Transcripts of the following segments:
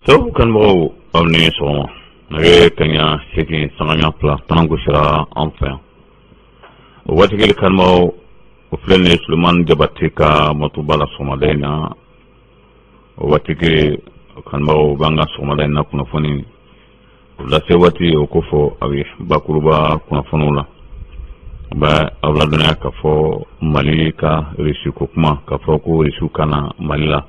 Sababu kanubagaw, aw ni sɔgɔma. Nɛgɛ kaɲa 8 sanga 2 tan gosira an fɛ yan. O waati kelen, kanubagaw, o filɛ nin ye Sulemani Jabate ka motoba la sɔgɔmada in na. O waati kelen, kanubagaw, b'an ka sɔgɔmada in na kunnafoni o lase waati o ko fɔ aw ye bakuruba kunnafoniw la. An bɛ aw ladɔnniya k'a fɔ Mali ka Irisi ko kuma, k'a fɔ ko Irisiw ka na Mali la,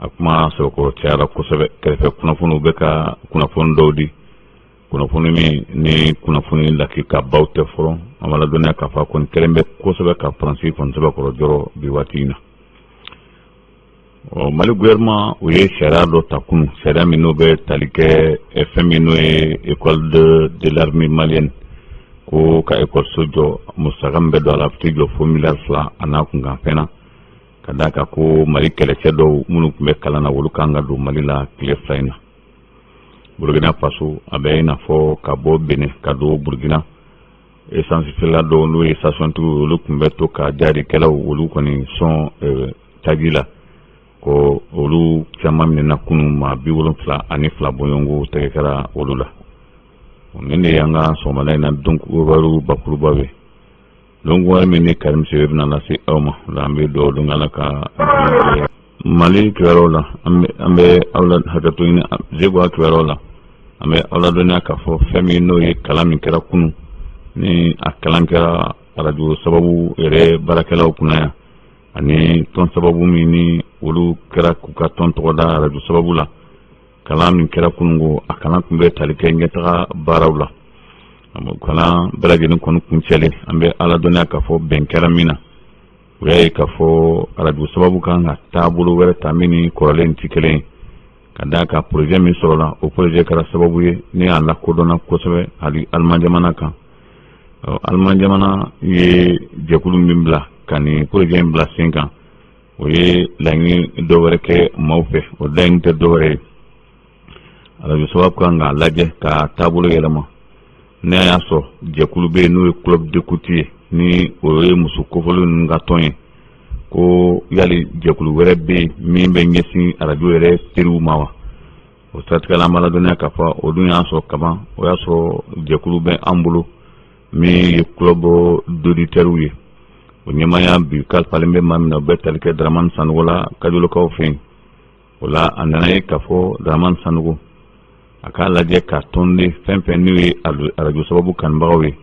a kuma sɔrɔkɔrɔ cayara kosɛbɛ. Kɛrɛfɛ kunnafoniw bɛ ka kunnafoni dɔw di, kunnafoni min ni kunnafoni lakikabaw tɛ fɔlɔ. An b'a ladɔnniya k'a fɔ a kɔni kɛlen bɛ kosɛbɛ ka Faransi kɔni sɛbɛkɔrɔ jɔrɔ bi waati in na. Ɔ, Mali gouvernement, u ye sariya dɔ ta kunun, sariya min n'o bɛ tali kɛ fɛn min n'o ye école de l'armée malienne, ko ka école jɔ. Musaka min bɛ don a la, a bɛ t'i jɔ fo miliyari 2 a n'a kunkanfɛn na, ka d'a kan ko Mali kɛlɛcɛ dɔw minnu tun bɛ kalan na, olu kan ka don Mali la tile 2 in na. Burukina Faso, a bɛ i n'a fɔ ka bɔ Benin ka don Burukina, essence feerela dɔw, n'o ye stationtigiw, olu tun bɛ to ka jarikɛlaw olu kɔni sɔn taji la, ko olu caman minɛna kunun. Maa 72 bɔɲɔgɔnko tɛgɛ kɛra olu la. Nin de y'an ka sɔgɔmada in na don kibaru bakuruba ye. Don wɛrɛ min ni Karim Sebe bɛna lase aw ma la, an bɛ dugawu don Ala ka Mali kibaruyaw la. An bɛ aw la hakɛto ɲini. Zeguwa kibaruyaw la, an bɛ aw ladɔnniya k'a fɔ fɛn min n'o ye kalan min kɛra kunun, ni a kalan kɛra arajo sababu yɛrɛ baarakɛlaw kunna yan, ani tɔn sababu min ni olu kɛra k'u ka tɔn tɔgɔ da arajo sababu la. Kalan min kɛra kunun ko, a kalan tun bɛ tali kɛ ɲɛtaga baaraw la. Kalan bɛɛ lajɛlen kɔni kuncɛlen, an bɛ ala dɔnniya k'a fɔ bɛn kɛra min na, o y'a ye k'a fɔ arajo sababu kan ka taabolo wɛrɛ ta min ni kɔrɔlen tɛ kelen ye, ka d'a kan projet min sɔrɔla, o projet kɛra sababu ye ni a lakodɔnna kosɛbɛ hali Aliman jamana kan. Aliman jamana ye jɛkulu min bila ka nin projet in bila sen kan, o ye laɲini dɔ wɛrɛ kɛ maaw fɛ. O laɲini tɛ dɔ wɛrɛ ye, arajo sababu kan k'a lajɛ ka taabolo yɛlɛma. N'a y'a sɔrɔ jɛkulu bɛ yen n'o ye club d'écoute ye, ni o ye muso kofɔlen ninnu ka tɔn ye, ko yali jɛkulu wɛrɛ bɛ yen min bɛ ɲɛsin arajo yɛrɛ teriw ma wa? O siratigɛ la, an b'a ladɔnniya k'a fɔ o dun y'a sɔrɔ kaban, o y'a sɔrɔ jɛkulu bɛ an bolo min ye club d'auditeurs ye. O ɲɛmaaya bi kalifalen bɛ maa min na, o bɛ tali kɛ Daramani Sanogo la Kajolokaw fɛ yen. O la, a nana ye k'a fɔ Daramani Sanogo a k'a lajɛ ka tɔnden fɛn fɛn n'u ye arajo sababu kanubagaw ye,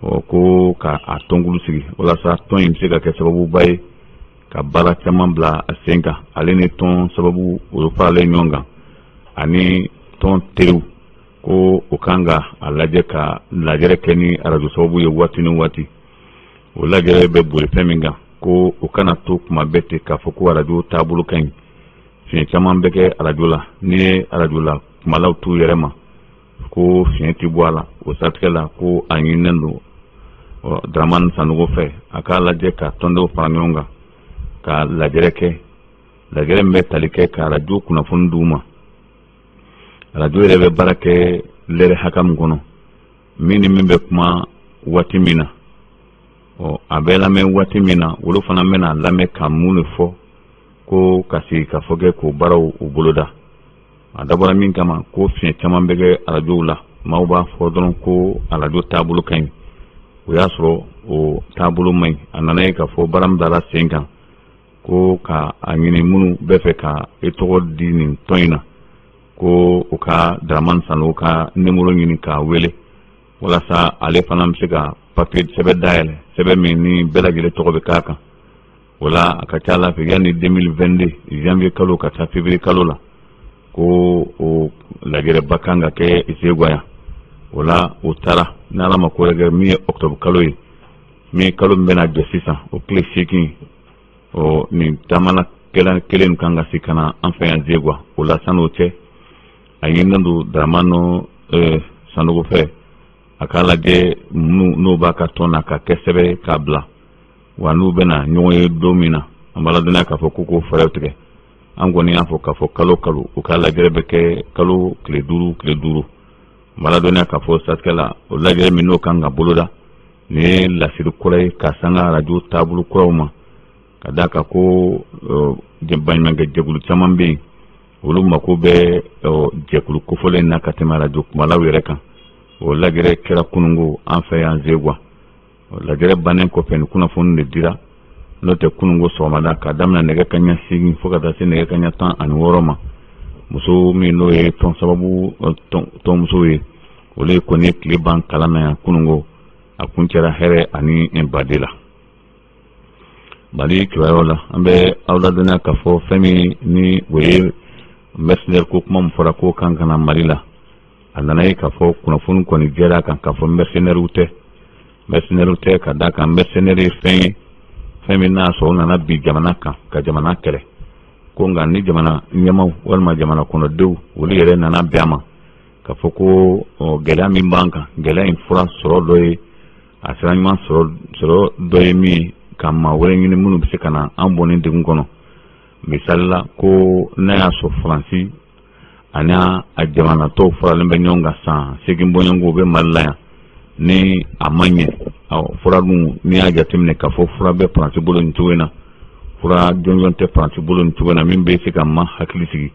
ɔ, ko ka a tɔnkulu sigi walasa tɔn in bɛ se ka kɛ sababuba ye ka baara caman bila a sen kan. Ale ni tɔn sababu olu faralen ɲɔgɔn kan ani tɔn teriw, ko o kan ka a lajɛ ka lajɛrɛ kɛ ni arajo sababu ye waati ni waati. O lajɛrɛ bɛ boli fɛn min kan, ko o kana to kuma bɛɛ ten k'a fɔ ko arajo taabolo ka ɲi. Fiɲɛ caman bɛ kɛ arajo la, n'i ye arajo la kumalaw t'u yɛrɛ ma, ko fiɲɛ tɛ bɔ a la. O siratigɛ la, ko a ɲininen don Daramani Sanogo fɛ, a k'a lajɛ ka tɔndenw fara ɲɔgɔn kan ka lajɛrɛ kɛ, lajɛrɛ min bɛ tali kɛ ka arajo kunnafoni d'u ma, arajo yɛrɛ bɛ baara kɛ lɛrɛ hakɛ min kɔnɔ, min ni min bɛ kuma waati min na, ɔ, a bɛ lamɛn waati min na, olu fana bɛna lamɛn ka mun de fɔ, ko ka sigi ka fɔ kɛ k'o baaraw u boloda. A dabɔra min kama, ko fiɲɛ caman bɛ kɛ arajow la, maaw b'a fɔ dɔrɔn ko arajo taabolo ka ɲi, o y'a sɔrɔ o taabolo man ɲi. A nana ye k'a fɔ baara min bilala sen kan, ko ka a ɲini minnu bɛ fɛ ka e tɔgɔ di nin tɔn in na, ko u ka Daramani Sanogo ka nimoro ɲini k'a wele, walasa ale fana bɛ se ka papiye sɛbɛn dayɛlɛ, sɛbɛn min ni bɛɛ lajɛlen tɔgɔ bɛ k'a kan. O la, a ka ca ala fɛ, yanni 2022 janvier kalo ka taa février kalo la, ko o lajɛrɛba kan ka kɛ Zeguwa yan. O la, o taara ni Ala ma ko wɛrɛ kɛ, min ye octobre kalo ye, min kalo min bɛna jɔ sisan, o tile 8, ɔ, nin taamana kelen kan ka se ka na an fɛ yan Zeguwa. O la, san'o cɛ, a ɲininen don Daramani Sanogo fɛ, a k'a lajɛ minnu n'o b'a ka tɔn na ka kɛ sɛbɛn k'a bila wa, n'u bɛna ɲɔgɔn ye don min na. An b'a ladɔnniya k'a fɔ ko k'o fɛɛrɛw tigɛ. An kɔni y'a fɔ k'a fɔ kalo kalo, u ka lajɛrɛ bɛ kɛ kalo tile 5, tile 5. N b'a ladɔnniya k'a fɔ siratigɛ la, o lajɛrɛ min n'o kan ka boloda, nin ye lasiri kura ye ka sanga arajo taabolo kuraw ma, ka d'a kan ko baɲumankɛ jɛkulu caman bɛ yen. Olu mako bɛ jɛkulu kofɔlen na ka tɛmɛ arajo kumalaw yɛrɛ kan. O lajɛrɛ kɛra kunungo an fɛ yan Zeguwa. Lajɛrɛ bannen kɔfɛ, ni kunnafoni de dira. N'o tɛ, kunungo sɔgɔmada, ka daminɛ nɛgɛ kaɲa 8 fo ka taa se nɛgɛ kaɲa 16 ma, muso min n'o ye tɔn sababu tɔnmuso ye, olu ye kɔni ye tile ban kalan na yan kunungo. A kuncɛra hɛrɛ ani baden la. Mali kibaruyaw la, an bɛ aw ladɔnniya k'a fɔ fɛn min ni o ye mercenaire ko kuma min fɔra k'o kan ka na Mali la, a nana ye k'a fɔ kunnafoni kɔni jɛra kan k'a fɔ mercenairew tɛ, mercenairew tɛ, ka d'a kan mercenaire ye fɛn ye, fɛn min n'a sɔrɔ o nana bi jamana kan ka jamana kɛlɛ ko. Nka ni jamana ɲɛmaw walima jamana kɔnɔdenw, olu yɛrɛ nana bɛn a ma k'a fɔ ko gɛlɛya min b'an kan, gɛlɛya in fura sɔrɔ dɔ ye, a sira ɲuman sɔrɔ dɔ ye min ye ka maa wɛrɛ ɲini minnu bɛ se ka na an bɔ nin degun kɔnɔ. Misali la, ko n'a y'a sɔrɔ Faransi ani a jamana tɔw faralen bɛ ɲɔgɔn kan san 8 bɔɲɔgɔnko bɛ Mali la yan, ni a ma ɲɛ, fura dun, n'i y'a jateminɛ k'a fɔ fura bɛ Faransi bolo nin cogo in na, fura jɔnjɔn tɛ Faransi bolo nin cogo in na min bɛ se ka ma hakili sigi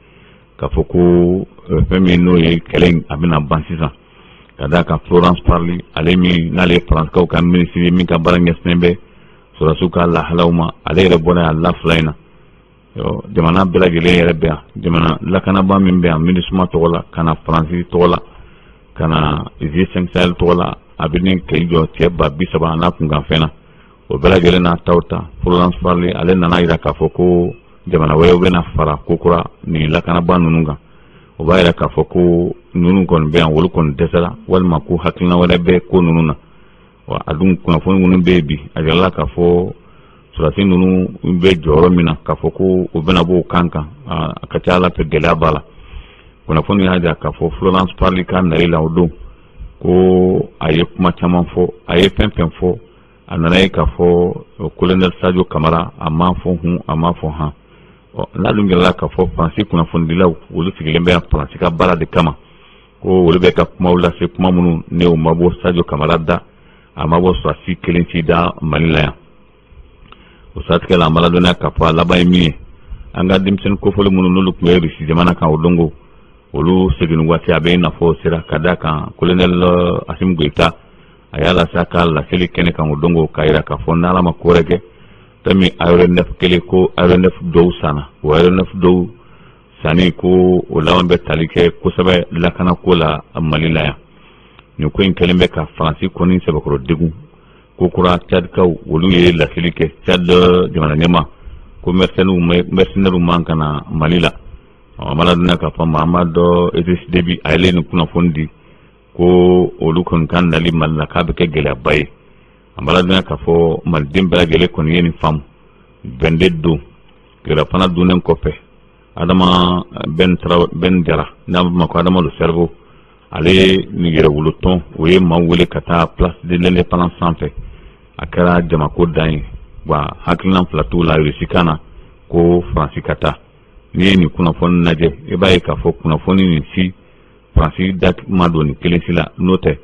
k'a fɔ ko fɛn min n'o ye kɛlɛ in, a bɛna ban sisan. Ka d'a kan Florence Parly, ale min n'ale ye Faransikaw ka minisiri ye min ka baara ɲɛsinnen bɛ sɔrɔdasiw ka lahalaw ma, ale yɛrɛ bɔra yan la fila in na. Jamana bɛɛ lajɛlen yɛrɛ bɛ yan, jamana lakanabaa min bɛ yan MINUSMA tɔgɔ la, ka na Faransi tɔgɔ la, ka na G5 Sahel tɔgɔ la, a bɛ ni k'i jɔ cɛ 30 000 n'a kunkanfɛn na. O bɛɛ lajɛlen n'a taw ta, Florence Parly ale nana jira k'a fɔ ko jamana wɛrɛw bɛna fara kokura nin lakanabaa ninnu kan. O b'a yira k'a fɔ ko ninnu kɔni bɛ yan, olu kɔni dɛsɛra, walima ko hakilina wɛrɛ bɛ ko ninnu na. Wa a dun kunnafoni minnu bɛ yen bi, a yirala k'a fɔ sɔrɔdasi ninnu bɛ jɔyɔrɔ min na, k'a fɔ ko o bɛna b'o kan kan, a ka ca ala fɛ gɛlɛya b'a la. Kunnafoni y'a jira k'a fɔ Florence Parly ka nali la o don, ko a ye kuma caman fɔ. A ye fɛn fɛn fɔ, a nana ye k'a fɔ colonel Sadio Kamara, a m'a fɔ hun, a m'a fɔ han. N'a dun gɛlɛla k'a fɔ Faransi kunnafonidilaw, olu sigilen bɛ yan Faransi ka baara de kama, ko olu bɛ ka kumaw lase, kuma minnu ne o ma bɔ Sadio Kamara da, a ma bɔ sɔrɔdasi kelen si da Mali la yan. O siratigɛ la, an b'a ladɔnniya k'a fɔ a laban ye min ye, an ka denmisɛnnin kofɔlen minnu n'olu tun bɛ Rusi jamana kan o dongo, olu segin waati a bɛ i n'a fɔ sera, ka d'a kan colonel Assimi Goïta a y'a lase a ka laseli kɛnɛ kan o dongo, k'a jira k'a fɔ n'Ala ma ko wɛrɛ kɛ, fɛn min aéronef kelen, ko aéronef dɔw sanna, o aéronef dɔw sanni ko o laban bɛ tali kɛ kosɛbɛ lakanako la Mali la yan. Nin ko in kɛlen bɛ ka Faransi kɔni sɛbɛkɔrɔ degun ko kura. Tchadkaw, olu ye laseli kɛ, Tchad jamana ɲɛmaa ko mercenaires man ka na Mali la. A ma ladɔnniya k'a fɔ Mahamat Idriss Déby, a yɛrɛ nin kunnafoni di ko olu kɔni ka nali Mali la, k'a bɛ kɛ gɛlɛyaba ye. A ma ladɔnniya k'a fɔ maliden bɛɛ lajɛlen kɔni ye nin faamu. 22 don fana dunnen kɔfɛ, Adama Ben Jara, n'a b'a ma ko Adama le cerveau, ale ni yɛrɛwolo tɔn, o ye maaw wele ka taa Place de l'Indépendance sanfɛ. A kɛra jamako dan ye wa, hakilina fila t'u la Rusi kan na ko Faransi ka taa. N'i ye nin kunnafoni lajɛ, i b'a ye k'a fɔ kunnafoni nin si, Faransi da ma don nin kelen si la. N'o tɛ,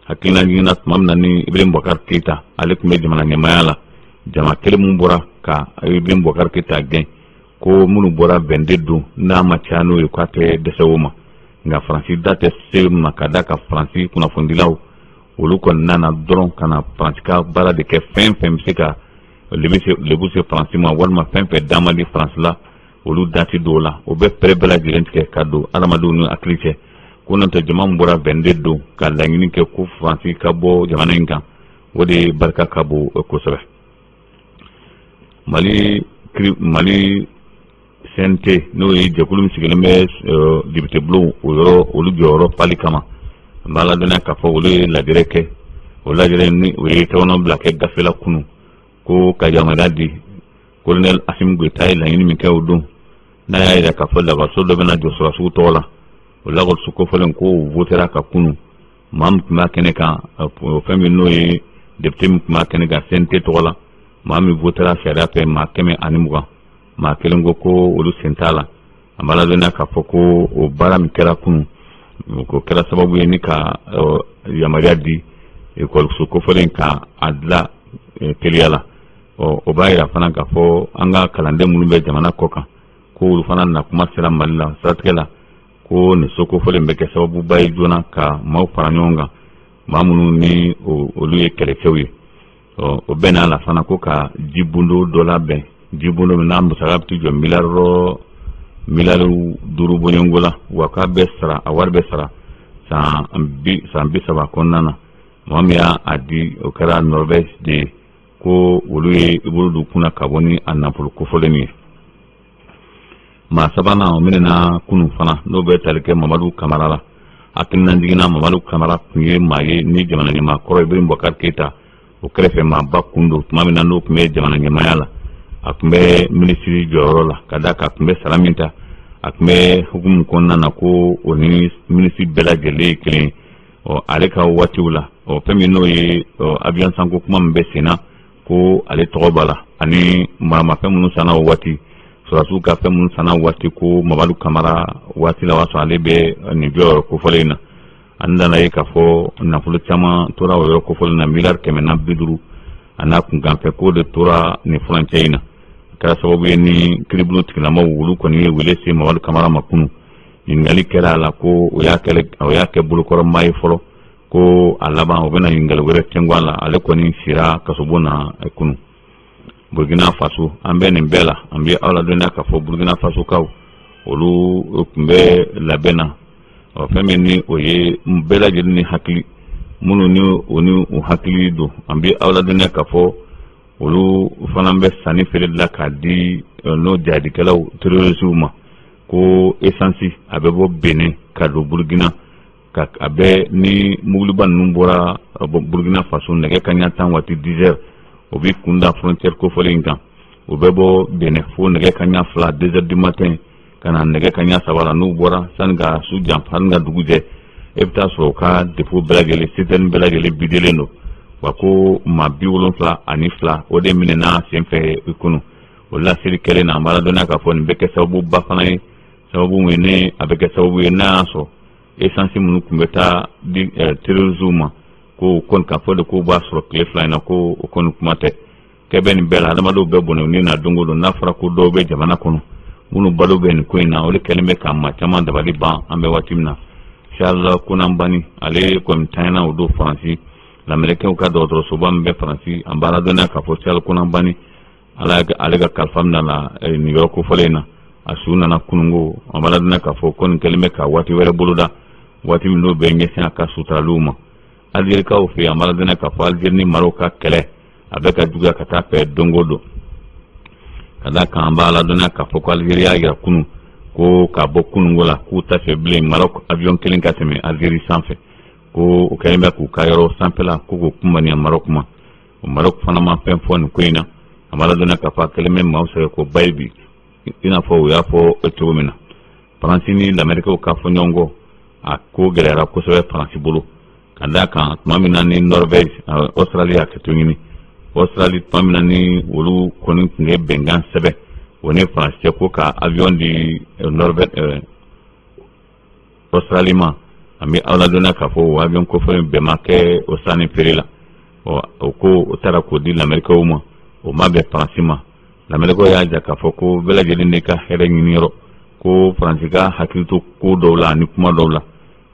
hakilina jiginna tuma min na ni Ibrahim Boubacar Keïta ale tun bɛ jamana ɲɛmaaya la, jama kelen mun bɔra ka Ibrahim Boubacar Keïta gɛn, ko minnu bɔra 22 don, n'a ma caya n'o ye, k'a tɛ dɛsɛ o ma. Nka Faransi da tɛ se ma, ka da ka Faransi kunnafonidilaw, olu kɔni nana dɔrɔn ka na Faransi ka baara de kɛ. Fɛn fɛn bɛ se ka lebu se Faransi ma, walima fɛn fɛn da man di Faransi la, olu da tɛ don o la. O bɛ pɛrɛ bɛɛ lajɛlen tigɛ ka don adamadenw ni hakili cɛ ko n'o tɛ, jama min bɔra 22 don ka laɲini kɛ ko Faransi ka bɔ jamana in kan, o de barika ka bon kosɛbɛ. Mali CNT, n'o ye jɛkulu min sigilen bɛ député bulon o yɔrɔ, olu jɔyɔrɔ fali kama, n b'a ladɔnniya k'a fɔ olu ye lajɛrɛ kɛ. O lajɛrɛ ni o ye tɛgɛnɔ bila kɛ gafe la kunun, ko ka yamaruya di colonel Assimi Goïta ye laɲini min kɛ o don, n'a y'a jira k'a fɔ lakɔliso dɔ bɛna jɔ sɔrɔdasiw tɔgɔ la. O lakɔliso kofɔlen ko votera ka kunun. Maa min tun b'a kɛnɛ kan, fɛn min n'o ye député min tun b'a kɛnɛ kan CNT tɔgɔ la, maa min votera sariya fɛ, maa 120, maa kelen ko ko olu sen t'a la. A b'a ladɔnniya k'a fɔ ko o baara min kɛra kunun, o kɛra sababu ye ni ka yamaruya di ekɔliso kofɔlen ka a dilan teliya la. Ɔ, o b'a yira fana k'a fɔ an ka kalanden minnu bɛ jamana kɔ kan, Ko olu fana na kuma sera Mali la siratigɛ la, ko nin so kofɔlen bɛ kɛ sababuba ye joona ka maaw fara ɲɔgɔn kan, maa minnu ni olu ye kɛlɛcɛw ye. Ɔ, o bɛnna a la fana ko ka jibundo dɔ labɛn, jibundo min n'a musaka bɛ t'i jɔ miliyari 5 bɔɲɔgɔnko la, wa k'a bɛ sara, a wari bɛ sara san 30 kɔnɔna na. Mɔgɔ min y'a di, o kɛra Norvège de ye, ko olu ye i bolo don kunna ka bɔ ni a nafolo kofɔlen ye. Maa sabanan o minɛna kunun fana, n'o bɛ tali kɛ Mamadu Kamara la. Hakilina jiginna, Mamadu Kamara tun ye maa ye ni jamana ɲɛmaa kɔrɔ Ibrahim Boubacar Keita o kɛrɛfɛ maaba kun don. Tuma min na n'o tun bɛ jamana ɲɛmaaya la, a tun bɛ minisiri jɔyɔrɔ la, ka d'a kan a tun bɛ sara min ta, a tun bɛ hukumu kɔnɔna na, ko o ni minisiri bɛɛ lajɛlen ye kelen ye. Ɔ, ale ka waatiw la, ɔ, fɛn min n'o ye avion sanko kuma min bɛ sen na, ko ale tɔgɔ b'a la, ani maramafɛn minnu sanna o waati, sɔrɔdasiw ka fɛn minnu sanna o waati, ko Mamadu Kamara waati la, o y'a sɔrɔ ale bɛ nin jɔyɔrɔ kofɔlen in na. An nana ye k'a fɔ nafolo caman tora o yɔrɔ kofɔlen na, miliyari 150 a n'a kunkanfɛ, k'o de tora nin furancɛ in na. A kɛra sababu ye ni kiiribulon tigilamaw, olu kɔni ye wele se Mamadu Kamara ma kunun. Ɲininkali kɛra a la ko o y'a kɛ bolokɔrɔmaa ye fɔlɔ, ko a laban o bɛna ɲininkali wɛrɛ tɛnku a la. Ale kɔni sira kasobon na kunun. Burkina Faso, an bɛ nin bɛɛ la, an bɛ aw ladɔnniya k'a fɔ Burkina Fasokaw, olu tun bɛ labɛn na. Ɔ, fɛn min ni o ye bɛɛ lajɛlen ni hakili minnu ni o ni u hakili don, an bɛ aw ladɔnniya k'a fɔ olu fana bɛ sanni feere la k'a di n'o jihadikɛlaw terroristew ma, ko essence a bɛ bɔ Benin ka don Burkina ka a bɛ ni mobiliba ninnu bɔra Burkina Faso nɛgɛ kaɲa 10 waati, 10 heures, o bɛ kunda frontière kofɔlen in kan. O bɛ bɔ Benin fo nɛgɛ kaɲa 2, 2 heures du matin, ka na nɛgɛ kaɲa 3 la. N'u bɔra sani ka su jan, sani ka dugu jɛ, e bɛ taa sɔrɔ u ka dépôt bɛɛ lajɛlen, citerne bɛɛ lajɛlen bidelen don. Wa ko maa 72, o de minɛna senfɛ kunun. O laseli kɛlen na, an b'a ladɔnniya k'a fɔ nin bɛ kɛ sababu ba fana ye, sababu min ni a bɛ kɛ sababu ye n'a y'a sɔrɔ essence minnu tun bɛ taa di terroristes ma, ko kɔni k'a fɔ de k'u b'a sɔrɔ tile 2 in na, ko o kɔni kuma tɛ. Kɛ bɛ nin bɛɛ la, adamadenw bɛɛ bɔnɛ ni na don o don. N'a fɔra ko dɔw bɛ jamana kɔnɔ minnu balo bɛ nin ko in na, o de kɛlen bɛ ka maa caman dabali ban an bɛ waati min na. Charles Konan Banny, ale kɔni tanyana o don Faransi, lamɛrikɛnw ka dɔgɔtɔrɔsoba min bɛ Faransi. An b'a ladɔnniya k'a fɔ Charles Konan Banny, Ala ale ka kalifa minɛ la nin yɔrɔ kofɔlen in na, a su nana kununko. An b'a ladɔnniya k'a fɔ ko nin kɛlen bɛ ka waati wɛrɛ boloda, waati min n'o bɛ ɲɛsin a ka suturaliw ma. Alizerikaw fɛ yen, an b'a ladɔnniya k'a fɔ Alizeri ni Maroc ka kɛlɛ a bɛ ka juguya ka taa fɛ don o don, ka d'a kan an b'a ladɔnniya k'a fɔ ko Alizeri y'a jira kunun ko ka bɔ kununko la, k'u t'a fɛ bilen Maroc avion kelen ka tɛmɛ Alizeri sanfɛ, ko o kɛlen bɛ k'u ka yɔrɔ sanfɛla ko k'o kunbaniya Maroc ma. O Maroc fana ma fɛn fɔ nin ko in na. A b'a ladɔnniya k'a fɔ a kɛlen bɛ maaw sɛgɛn ko ba ye bi, i n'a fɔ u y'a fɔ cogo min na, Faransi ni lamɛrikɛw ka fɔ ɲɔgɔn kɔ, a ko gɛlɛyara kosɛbɛ Faransi bolo, ka d'a kan tuma min na ni Norvège, Australie y'a kɛto ɲini, Australie, tuma min na ni olu kɔni tun ye bɛnkan sɛbɛn o ni Faransi cɛ ko ka avion di Norvège, Australie ma, an bɛ aw ladɔnniya k'a fɔ o avion kofɔlen bɛn ma kɛ o sanni feere la. Ɔ, o ko o taara k'o di lamɛrikɛw ma, o ma bɛn Faransi ma. Lamɛrikɛw y'a jira k'a fɔ ko bɛɛ lajɛlen de ka hɛrɛ ɲini yɔrɔ, ko Faransi ka hakili to ko dɔw la ani kuma dɔw la,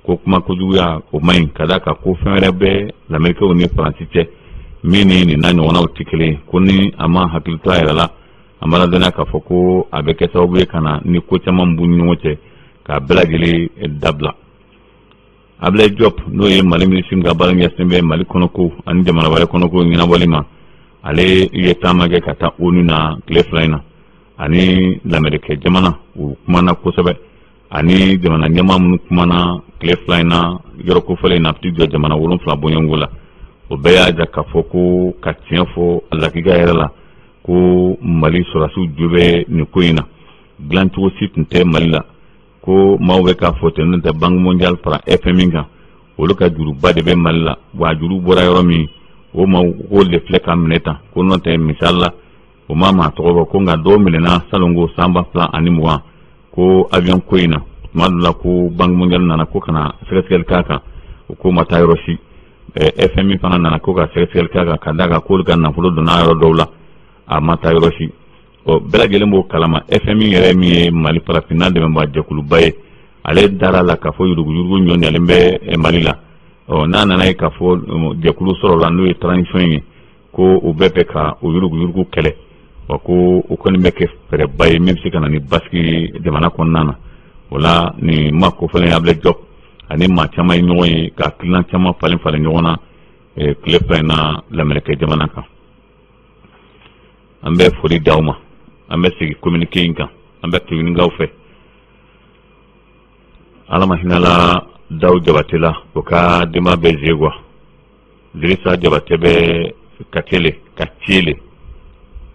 ko kuma kojuguya o man ɲi, ka d'a kan ko fɛn wɛrɛ bɛ lamɛrikɛw ni Faransi cɛ min ni nin n'a ɲɔgɔnnaw tɛ kelen ye, ko ni a ma hakili to a yɛrɛ la, an b'a ladɔnniya k'a fɔ ko a bɛ kɛ sababu ye ka na ni ko caman b'u ni ɲɔgɔn cɛ k'a bɛɛ lajɛlen dabila. Ablaye Diop, n'o ye Mali minisiri ka baara ɲɛsin bɛ Mali kɔnɔko ani jamana wɛrɛ kɔnɔko ɲɛnabɔli ma, ale ye taama kɛ ka taa ONU na tile 2 in na. Ani lamɛrikɛ jamana, u kumana kosɛbɛ. Ani jamana ɲɛmaa minnu kumana tile 2 in na yɔrɔ kofɔlen in na, a bɛ jɔ jamana 7 bɔɲɔgɔnko la, o bɛɛ y'a jira k'a fɔ ko ka tiɲɛ fɔ lakika yɛrɛ la, ko Mali sɔrɔdasiw jo bɛ nin ko in na, dilancogo si tun tɛ Mali la, ko maaw bɛ k'a fɔ ten, n'o tɛ Banque mondiale fara FMI kan, olu ka juruba de bɛ Mali la. Wa juru bɔra yɔrɔ min, o maaw k'o de filɛ ka minɛ tan, ko n'o tɛ, misali la, o ma maa tɔgɔ bɔ, ko nka dɔw minɛna salongo san 2020 ko avion ko in na. Tuma dɔ la, ko Banque mondiale nana ko ka na sɛgɛsɛgɛli k'a kan, o ko ma taa yɔrɔ si. FMI fana nana ko ka sɛgɛsɛgɛli k'a kan, ka d'a kan k'olu ka nafolo donna yɔrɔ dɔw la, a ma taa yɔrɔ si. Ɔ, bɛɛ lajɛlen b'o kalama. FMI yɛrɛ min ye Mali farafinna dɛmɛbaa jɛkuluba ye, ale dara la k'a fɔ yuruguyurugu ɲɔniyalen bɛ Mali la. Ɔ, n'a nana ye k'a fɔ jɛkulu sɔrɔla, n'o ye transition ye, ko u bɛɛ fɛ ka o yuruguyurugu kɛlɛ wa, ko o kɔni bɛ kɛ fɛɛrɛba ye min bɛ se ka na ni basigi jamana kɔnɔna na. O la, nin maa kofɔlen Ablaye Diop ani maa caman ye ɲɔgɔn ye ka hakilina caman falen falen ɲɔgɔn na tile 2 in na Lamɛrikɛ jamana kan. An bɛ foli d'aw ma. An bɛ segin communiqué in kan. An bɛ ɲininkaw fɛ. Ala ma hinɛla Daw Jabate la, o ka denba bɛ Zegwa. Dirisa Jabate bɛ Katele ka Cele.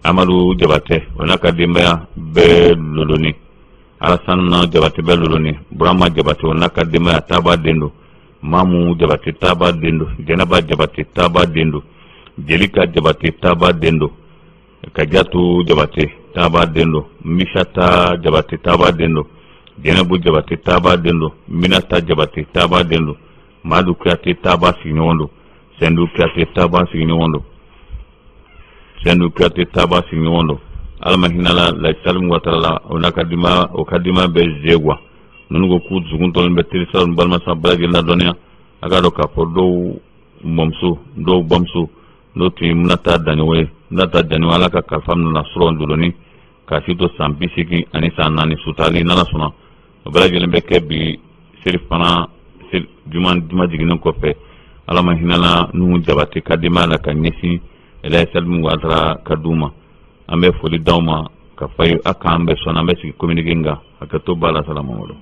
Amadu Jabate, o n'a ka denbaya bɛ Loloni. Alassane Jabate bɛ Loloni. Burama Jabate, o n'a ka denbaya, Taba den don. Mamu Jabate, Taba den don. Jɛnɛba Jabate, Taba den don. Jelika Jabate, Taba den don. Kajatu Jabate, Taba den don. Misata Jabate, Taba den don. Jɛnɛbu Jabate, Taba den don. Minata Jabate, Taba den don. Madu Kuyate, Taba sigiɲɔgɔn don. Sɛndu Kuyate, Taba sigiɲɔgɔn don. Sɛndu Kuyate, Taba sigiɲɔgɔn don. Ala ma hinɛla Layi Salim Watara la, o n'a ka denbaya, o ka denbaya bɛ Zegwa. Ninnu ko k'u dusukun tɔlen bɛ terisiraw ni balimasa bɛɛ lajɛlen ladɔnniya. A k'a dɔn k'a fɔ dɔw mɔmuso, dɔw bamuso, n'o tun ye Minata Daɲɔgɔn ye, Minata Daɲɔgɔn, Ala ka kalifa minɛ sɔrɔ Loloni k'a si to san 84 san sutali. N'Ala sɔnna, o bɛɛ lajɛlen bɛ kɛ bi seli fana juma juma jiginnen kɔfɛ. Ala ma hinɛla Nuhu Jabate ka denbaya la ka ɲɛsin Elayi Salimu Watara ka d'u ma. An bɛ foli d'aw ma ka fa ye. A k'an bɛ sɔn, an bɛ sigi communiqué kan. Hakɛto b'a la. Salamamadu.